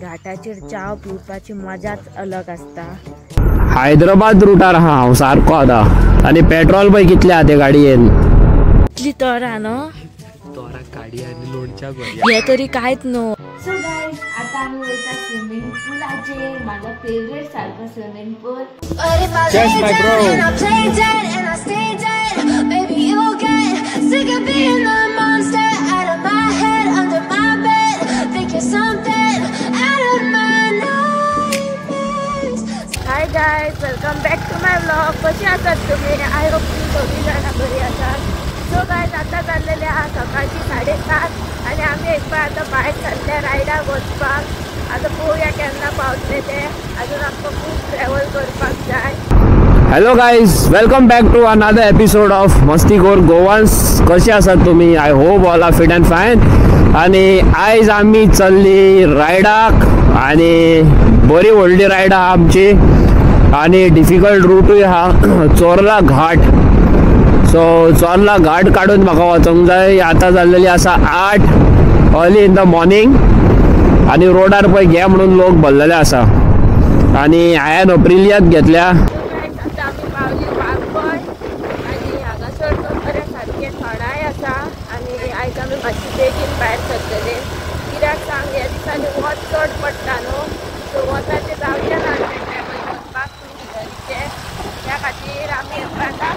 घाटाचेर च्या पिवपाची मजाच अलग आसता. हैदराबाद रुटार आहा हांव सारको आतां. आनी पेट्रोल पळय कितलें आहा ते गाडयेन. इतली तोरा न्हू, तोरा गाडी आनी लोणच्या हे तरी कांयच न्हू. सो गायज आता आमी वयता स्विमींग पुलाचेर. म्हाजो फेवरेट सारको swimming pool. Yes, my bro. Hi guys, welcome back to my vlog. कशी आसात तुम्ही? I hope तुम्ही सगळी जाणां बरी आसात. सो गायज आता जाल्लेले आहा सकाळची 7:30 आनी आमी एक पाय आतां भायर सरले रायडाक वचपाक. आतां पळोवया केन्ना पावतले ते. अजून आमकां खूब ट्रॅवल करपाक जाय. Hello guys, welcome back to another episode of Mastikor Goans. कशे आसात तुम्ही? I hope all are fit and fine. आनी आयज आमी चल्ली रायडाक आनी बरी व्हडली रायड आहा आमची आनी डिफिकल्ट रूटूय आहा, चोर्ला घाट. सो चोर्ला घाट काडून म्हाका वचोंक जाय. आतां जाल्लेली आसा 8 अर्ली इन the morning आनी रोडार पळय घे म्हणून लोक भरलेले आसा. आनी हांवें अप्रिलियात घेतल्या. हांगासर बरें सारकें थंडाय आसा आनी आयज आमी मातशी बेगीन भायर सरतले. कित्याक सांग, ह्या दिसांनी वत चड पडटा न्हू, सो वताचें जावचें ना ट्रॅवल करपाक टू व्हिलरीचें. त्या खातीर आमी आतां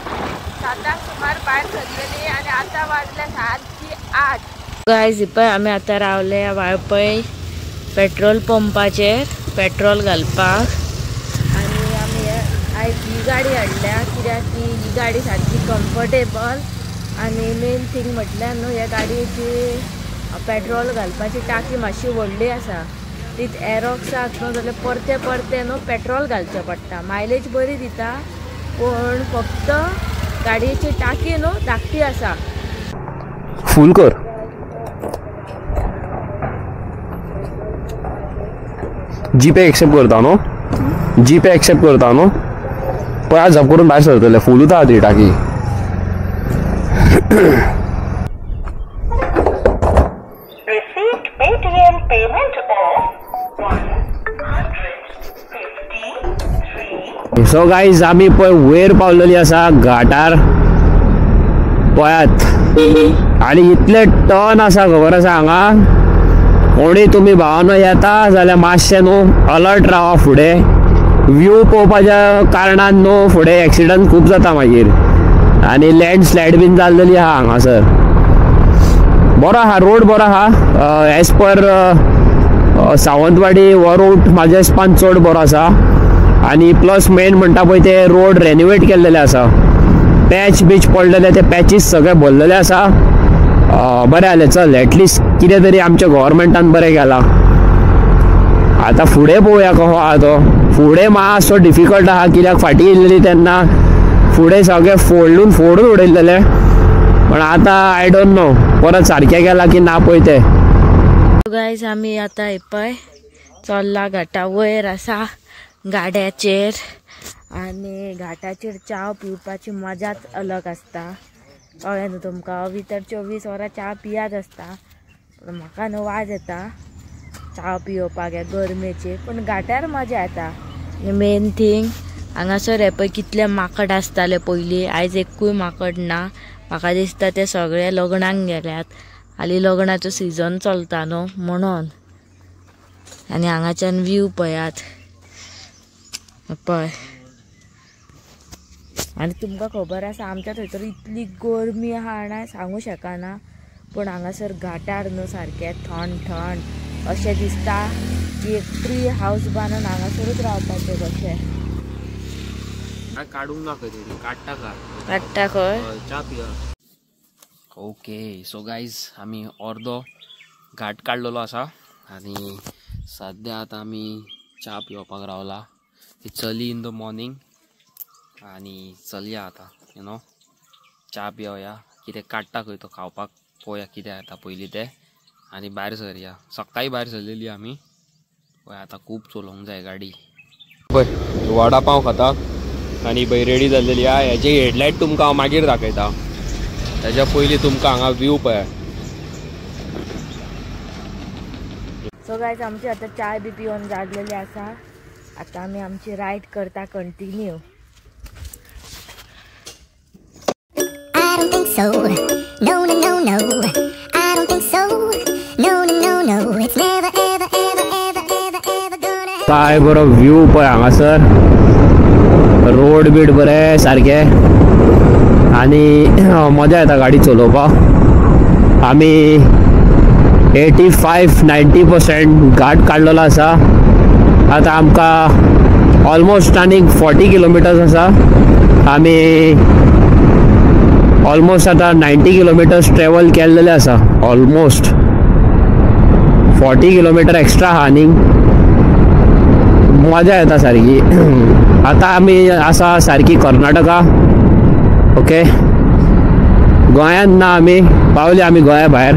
7 सुमार भायर सरलेली आनी आतां वाजले 8:30. गायज पळय आमी आतां रावले वाळपय पेट्रोल पंपाचेर पेट्रोल घालपाक. आनी आमी आयज ही गाडी हाडल्या कित्याक की ही गाडी सारकी कम्फर्टेबल आनी मेन थिंग म्हटल्यार न्हू ह्या गाडयेची पेट्रोल घालपाची टाकी मातशी व्हडली आसा. तीच एरोक्साक न्हू जाल्यार परते परते न्हू पेट्रोल घालचें पडटा. मायलेज बरी दिता पूण फक्त गाडयेची टाकी न्हू धाकटी आसा. फूल कर. जीपे एक्सेप्ट करता न्हू? जीपे एक्सेप्ट करता न्हू? पळय आज झप करून भायर सरतले. फुलूच आहा ती टाकी. Received Paytm payment of 153. So guys आमी पळय वयर पावलेली आसा घाटार पळयात. आनी इतले टर्न आसा खबर आसा हांगा. कोणी तुमी भावानो येता जाल्यार मातशें न्हू अलर्ट रावा. फुडें व्यू पळोवपाच्या कारणान न्हू फुडें एक्सिडंट खूब जाता मागीर. आनी लँडस्लायड बीन जाल्लेली आहा हांगासर. बरो आहा रोड, बरो आहा. एज पर सावंतवाडी हो रूट म्हाज्या हिसपान चड बरो आसा. आनी प्लस मेन म्हणटा पळय ते रोड रेनोवेट केल्लेले आसा. पॅच बीच पडलेले ते पॅचीस सगळे भरलेले आसा. बरें जालें, चल एटलिस्ट कितें तरी आमच्या गव्हर्मेंटान बरें केलां. आतां फुडें पळोवया कसो आहा तो. फुडें मातसो डिफिकल्ट आहा कित्याक फाटीं येयल्लेली तेन्ना फुडें सगळें फोडून फोडून उडयल्लेलें. पण आतां I don't know परत सारकें केलां की ना पळय तें. गायज आमी आतां पळय चोर्ला घाटा वयर आसा गाड्याचेर आनी घाटाचेर च्या पिवपाची मजाच अलग आसता. कळ्ळें न्हू तुमकां? भितर 24 वरां च्या पियात आसता पूण म्हाका न्हू वाज येता च्या पियोवपाक ह्या गरमेचेर. पूण घाटार मजा येता. मेन थिंग हांगासर हे पळय कितले माकड आसताले पयलीं, आयज एकूय माकड ना. म्हाका दिसता ते सगळे लग्नाक गेल्यात. हालीं लग्नाचो सिजन चलता न्हू म्हणून. आनी हांगाच्यान व्यू पळयात पळय. आनी तुमकां खबर आसा आमच्या थंयसर इतली गरमी आहा ना सांगू शकना. पूण हांगासर घाटार न्हू सारकें थंड थंड अशें दिसता की एक ट्री हावस बांदून हांगासरूच रावपाचें कशें. काडूंक ना खंय तरी, काडटा काडटा खंय च्या पिया. ओके सो गायज आमी अर्दो घाट काडलेलो आसा आनी सद्या आतां आमी च्या पिवपाक रावला. It's early in the morning आनी चलया आतां you know च्या पिवया. कितें काडटा खंय तो खावपाक पळोवया कितें येता पयलीं तें आनी भायर सरया. सकाळीं भायर सरलेली आमी. पळय आतां खूब चलोवंक जाय गाडी. पळय वडा पाव खाता आनी पळय रेडी जाल्लेली आहा. हेजी हेडलायट तुमकां हांव मागीर दाखयता. तेज्या पयलीं तुमकां हांगा व्यू पळय. सो गायज आमची आतां चाय बी पिवन जाल्लेली आसा. आतां आमी आमची रायड करता continue. I don't think so. No, no, no, no. I don't think so. No, no, no, no. It's never, ever, ever, ever, ever, ever gonna happen. काय बरो व्यू पळय हांगासर, रोड बीड बरे सारके आनी मजा येता गाडी चलोवपाक. आमी 85-90% घाट काडलेलो आसा. आतां आमकां ऑलमोस्ट आनीक 40 किलोमिटर्स आसा. आमी ऑलमोस्ट आतां 90 किलोमिटर्स ट्रॅवल केल्लेले आसा. ऑलमोस्ट 40 किलोमिटर एक्स्ट्रा आहा आनीक. मजा येता सारकी. आतां आमी आसा सारकी कर्नाटका. ओके, गोंयांत ना आमी पावले, आमी गोंया भायर.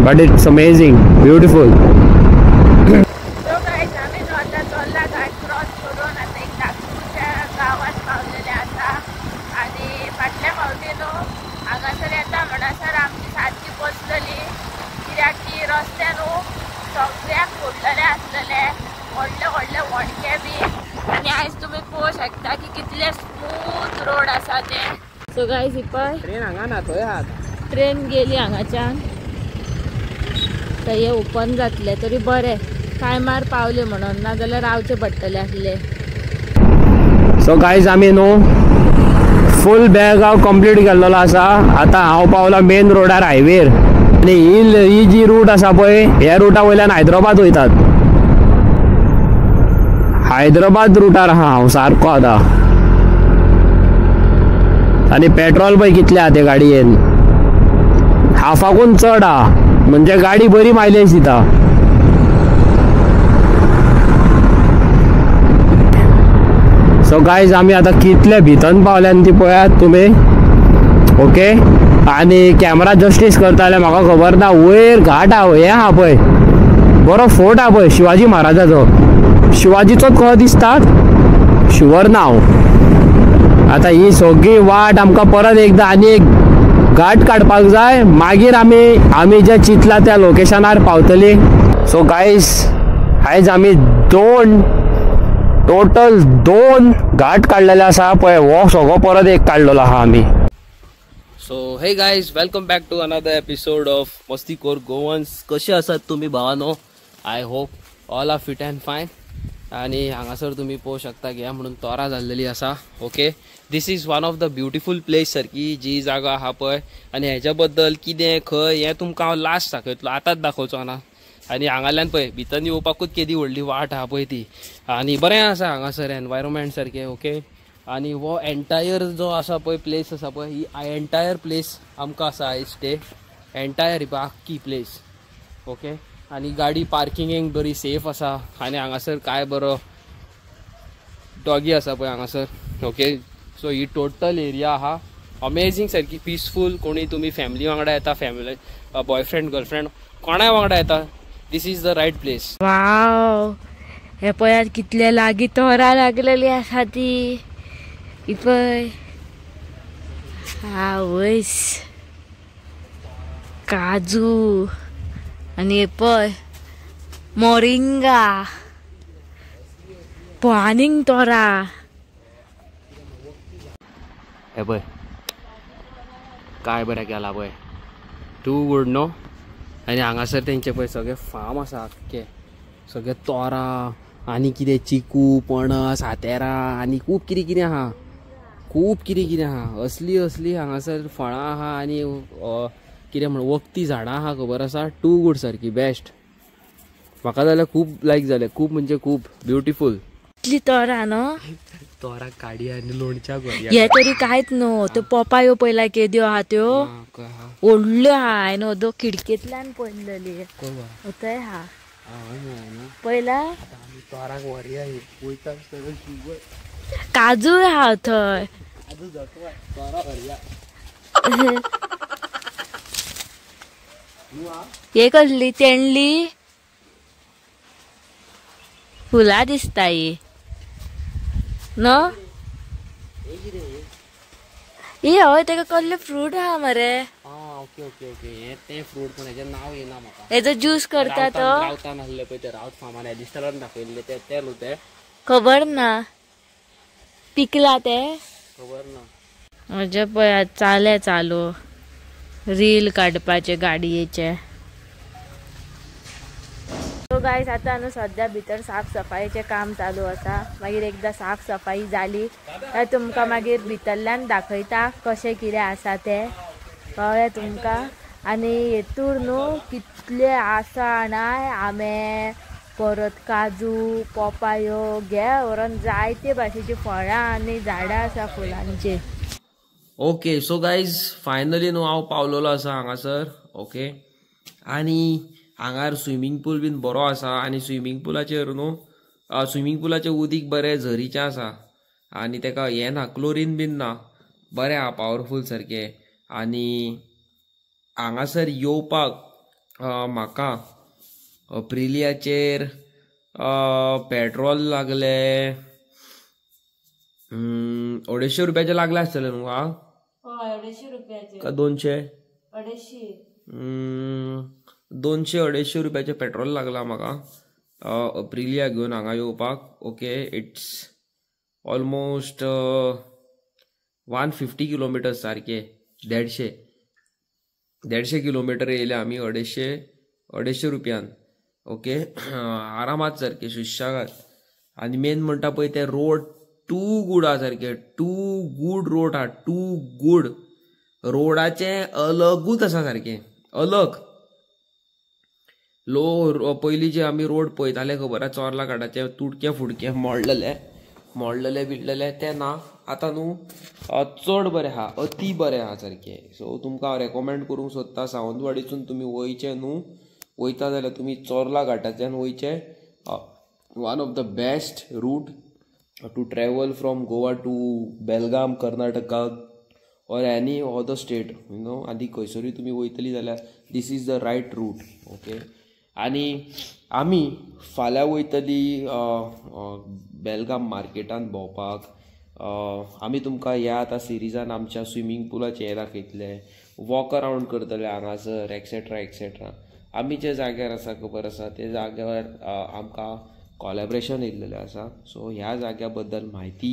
But it's amazing, beautiful. So guys आमी न्हू आतां चोर्ला घाट क्रॉस करून आतां एक धाकटुच्या गांवांत पावलेले आसा. आनी फाटल्या फावटी न्हू हांगासर येता म्हणसर आमची सारकी बसतली, कित्याक की रस्ते न्हू सगळ्याक फोडलेले आसलेले, व्हडले व्हडले व्हडके बी. आनी आयज तुमी पळोवंक शकता की कितले स्मूथ रोड आसा ते. सो गायज ही पळय ट्रेन हांगा ना, थंय आहा. ट्रेन गेली हांगाच्यान, तर हे ओपन जातले तरी बरें टायमार पावले म्हणून, ना जाल्यार रावचे पडटले आसले. सो गायज आमी न्हू फूल बेळगांव कंप्लीट केल्लो आसा. आतां हांव पावला मेन रोडार, हायवेर. आनी ही जी रूट आसा पळय, ह्या रुटा वयल्यान हैदराबाद वयतात. हैदराबाद रुटार आहा हांव सारको आतां. आनी पेट्रोल पळय कितलें आहा ते गाडयेन, हाफाकून चड आहा. म्हणजे गाडी बरी मायलेज दिता. सो गायज आमी आतां कितले भितर पावल्यान ती पळयात तुमी. ओके, आनी कॅमेरा जस्टीस करता जाल्यार म्हाका खबर ना. वयर घाट आहा, हें आहा पळय, बरो फोर्ट आहा पळय शिवाजी महाराजाचो. शिवाजीचोच कसो दिसता शुवर ना हांव. आतां ही सगळी वाट आमकां परत एकदां आनी एक घाट काडपाक जाय, मागीर आमी आमी जे चिंतला त्या लोकेशनार पावतली. सो गायज आयज आमी टोटल दोन घाट काडलेले आसा. पळय हो सगळो परत एक काडलेलो आहा आमी. So hey guys, welcome back to another episode of Mastikhor Goans. कशे आसात तुमी भावानो? I hope all are fit and fine. आनी हांगासर तुमी पळोवंक शकता घ्या म्हणून तोरा जाल्लेली आसा. Okay, this is one of the beautiful place सारकी जी जागा आहा पळय. आनी हेच्या बद्दल कितें खंय हें तुमकां हांव लास्ट दाखयतलो, आतांच दाखोवचो ना. आनी हांगाल्यान पळय भितर येवपाकूच केदी व्हडली वाट आहा पळय ती. आनी बरें आसा हांगासर एनवायरमेंट सारकें. ओके, आनी हो एंटायर जो आसा पळय प्लेस आसा पळय, ही एंटायर प्लेस आमकां आसा आयज स्टे एंटायर ही आख्खी प्लेस. ओके, आनी गाडी पार्किंगेक बरी सेफ आसा. आनी हांगासर काय बरो डॉगी आसा पळय हांगासर. ओके, सो ही टोटल एरिया आहा अमेझींग सारकी पिसफूल. कोणी तुमी फॅमिली वांगडा येता, फॅमिली बॉयफ्रेंड गर्लफ्रेंड कोणाय वांगडा येता, this is the right place. Wow, हे पळयात कितले लागीं तोरां लागलेली आसा ती. ही पळय आवयस काजू, आनी हे पळय मोरिंगा, पळय आनीक तोरां. हे पळय काय बरें केलां पळय, टू गुड नो. आनी हांगासर तेंचे पळय सगळे फार्म आसा आख्खे, सगळे तोरां आनी कितें चिकू, पणस, हातेरां आनी खूब कितें कितें आहा, खूब कितें कितें आहा. असली असली हांगासर फळां आहा आनी कितें म्हण वखदी झाडां आहा, खबर आसा. टू गुड सारकी बेस्ट. म्हाका जाल्यार खूब लायक जालें, खूब म्हणजे खूब ब्युटिफूल. इतली तोरां न्हू, तोरां काडया आनी लोणच्या करया. हे तरी कांयच न्हू, त्यो पोपायो पळयला केद्यो आहा त्यो व्हडल्यो आहा. हांवें ओदो खिडकेंतल्यान पळयलेली थंय आहा पळयला. काजूय आहा थंय. हे कसली तेंडली फुलां दिसता ही न्हू. ही हय तेका कसले फ्रूट आहा मरे. ओके ओके ओके हें तें फ्रूट पूण हेजें नांव येना म्हाका. हेजो ज्यूस करता तो रावतान आसले पळय ते रावत फार्मान एडिस्टरान दाखयल्ले ते ते न्हू ते खबर ना पिकला ते खबर ना. म्हजे पळय चाले चालू रील काडपाचे गाडयेचे. सो गायज आतां न्हू सद्या भितर साफ सफाईचें काम चालू आसा. मागीर एकदां साफ सफाई जाली काय तुमकां मागीर भितरल्यान दाखयता कशें कितें आसा तें कळ्ळें तुमकां. आनी हेतूर न्हू कितले आसा जाणाय आंबे परत काजू पोपायो घे व्हरोन जायते भाशेची फळां आनी झाडां आसा फुलांची. ओके सो गायज फायनली न्हू हांव पावलेलो आसा हांगासर. ओके आनी हांगार स्विमींग पूल बीन बरो आसा आनी स्विमींग पुलाचेर न्हू स्विमींग पुलाचें उदीक बरें झरीचें आसा आनी तेका हें ना क्लोरीन बीन ना, बरें आहा पावरफूल सारकें. आनी हांगासर येवपाक म्हाका अप्रिलियाचेर पेट्रोल लागलें 250 रुपयाचें लागलें आसतलें न्हू. हा हय 250 रुपयाचें का 200 250 200-250 रुपयाचें पेट्रोल लागलां म्हाका अप्रिलिया घेवन हांगा येवपाक. ओके it's almost 150 kilometres सारके 150 किलोमिटर येयले आमी 250 रुपयान. ओके आरामात सारके सुशेगाद. आनी मेन म्हणटा पळय ते रोड टू गूड आहा सारके, टू गूड रोड आहा, टू गूड रोडाचें अलगूच आसा सारकें अलग. लो पयलीं जे आमी रोड पळयताले खबर आहा चोर्ला घाटाचे तुटके फुटके मोडलेले मोडलेले बिडलेले ते ना आतां न्हू चड बरें आहा, अती बरें आहा सारकें. सो तुमकां हांव रेकमेंड करूंक सोदता सावंतवाडीसून तुमी वयचें न्हू, वयता जाल्यार तुमी चोर्ला घाटांतल्यान वयचें. One of the best route to travel from Goa to Belgaum Karnataka or any other state you know. आनी खंयसरूय तुमी वयतली जाल्यार this is the right route. Okay आनी आमी फाल्यां वयतली बेलगाम मार्केटान भोंवपाक. आमी तुमकां ह्या आतां सिरिजान आमच्या स्विमींग पुलाचें हें दाखयतले, वॉक अरावंड करतले हांगासर एक्सेट्रा एक्सेट्रा. आमी जे जाग्यार आसा खबर आसा ते जाग्यार आमकां कॉलेब्रेशन येयल्लेलें आसा. सो ह्या जाग्या बद्दल म्हायती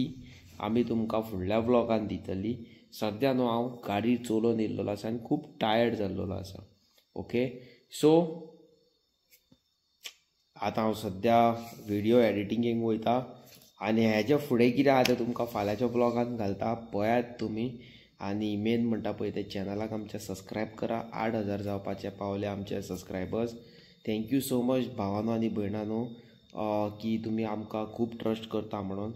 आमी तुमकां फुडल्या व्लॉगान दितली. सद्या न्हू हांव गाडी चलोवन येयल्लो आसा आनी खूब टायर्ड जाल्लेलो आसा. ओके सो आतां हांव सद्या व्हिडियो एडिटिंगेक वयता आनी हेजे फुडें कितें आहा तें तुमकां फाल्यांच्या व्लॉगान घालता, पळयात तुमी. आनी मेन म्हणटा पळय ते चॅनलाक आमच्या सबस्क्रायब करा. 8000 जावपाचे पावले आमचे subscribers. Thank you so much भावानो आनी भयणानो की तुमी आमकां खूब ट्रस्ट करता म्हणून.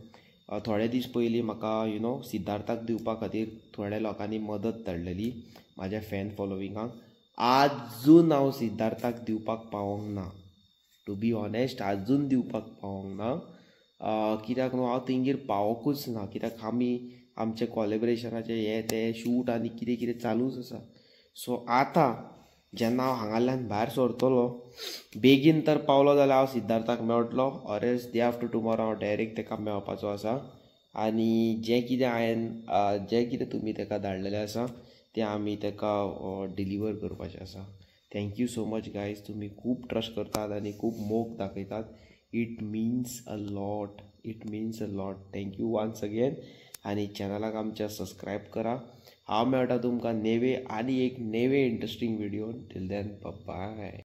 थोडे दीस पयलीं म्हाका you know सिद्धार्थाक दिवपा खातीर थोड्या लोकांनी मदत धाडलेली म्हाज्या फॅन फॉलोविंगाक. आजून हांव सिद्धार्थाक दिवपाक पावोंक ना, टू बी ऑनेस्ट आजून दिवपाक पावोंक ना. कित्याक न्हू हांव तेंगेर पावोकूच ना, कित्याक आमी आमचे कॉलेब्रेशनाचे हे ते शूट आनी कितें कितें चालूच आसा. सो आतां जेन्ना हांव हांगाल्यान भायर सरतलो बेगीन तर पावलो जाल्यार हांव सिद्धार्थाक मेळटलो, or else day after tomorrow हांव डायरेक्ट तेका मेळपाचो आसा. आनी जें कितें हांवें जें कितें तुमी तेका धाडलेलें आसा तें आमी तेका डिलिव्हर करपाचें आसा. Thank you so much guys, तुमी खूब ट्रस्ट करतात आनी खूब मोग दाखयतात. It means a lot, it means a lot. Thank you once again. आनी चॅनलाक आमच्या सबस्क्रायब करा. हांव मेळटा तुमकां नेवे आनी एक नेवे interesting video. Till then bye.